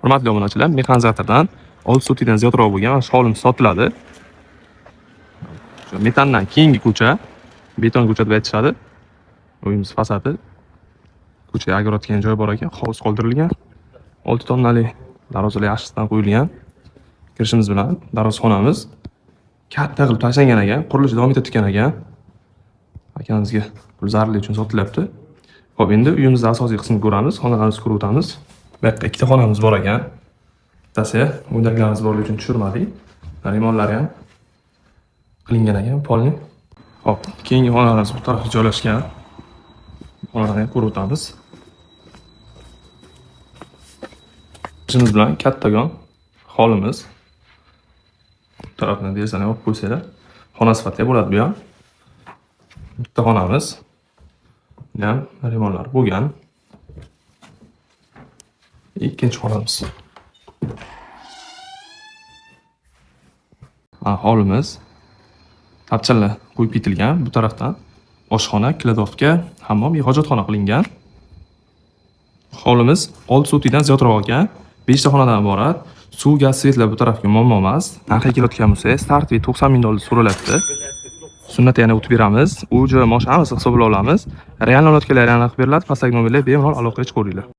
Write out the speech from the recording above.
Hurmatli obunachilar, mexanizatordan 6 sotikdan ziyodroq bo'lgan mana shu hovlimiz sotiladi. Shu metandan keyingi ko'cha, beton ko'cha deb aytishadi. Uyimiz fasadi. Ko'chaga огород degan joy bor ekan, hovuz qoldirilgan. 6 tonnali darvozalar yaxshisidan qo'yilgan. Kirishimiz bilan darvozxonamiz katta qilib tashlangan ekan, qurilish davom etayotgan ekan. Akamizga pul zarurligi uchun sotilyapti. Xo'p, endi uyimizni asosiy qismini ko'ramiz, xonalarimizni ko'rib o'tamiz. Bu yoqda ikkita xonamiz bor ekan. Bittasi uydagilarimiz borligi uchun tushirmadik. Remontlari ham qilingan ekan, полный. Xo'p, keyingi xonalarimiz bu tarafda joylashgan. Xonalarni ham ko'rib o'tamiz. Kirishimiz bilan kattakon holimiz. Bu tarafini derazani yopib qo'ysanglar, xona sifatida bo'ladi bu ham. Bitta xonamiz. Buni ham remontlar bo'lgan. Ikkinchi xonamiz. Mana hovlimiz. Tapchalar qo'yib ketilgan. Bu tarafdan oshxona, кладовка, hammom, hojatxona qilingan. Hovlimiz 6 sotikdan ziyodroq ekan. 5 ta xonadan iborat. Suv, gaz, свет lar bu tarafga muammo emas. Narxiga kelayotgan bo'lsak, стартовый 90 ming dollar so'ralyapti. Sunnat yana o'tib beramiz. U joy mosh hammasi hisoblab olamiz. Real olayotganlar real qilib beriladi. Pastdagi nomerlarga bemalol aloqaga chiqaveringlar.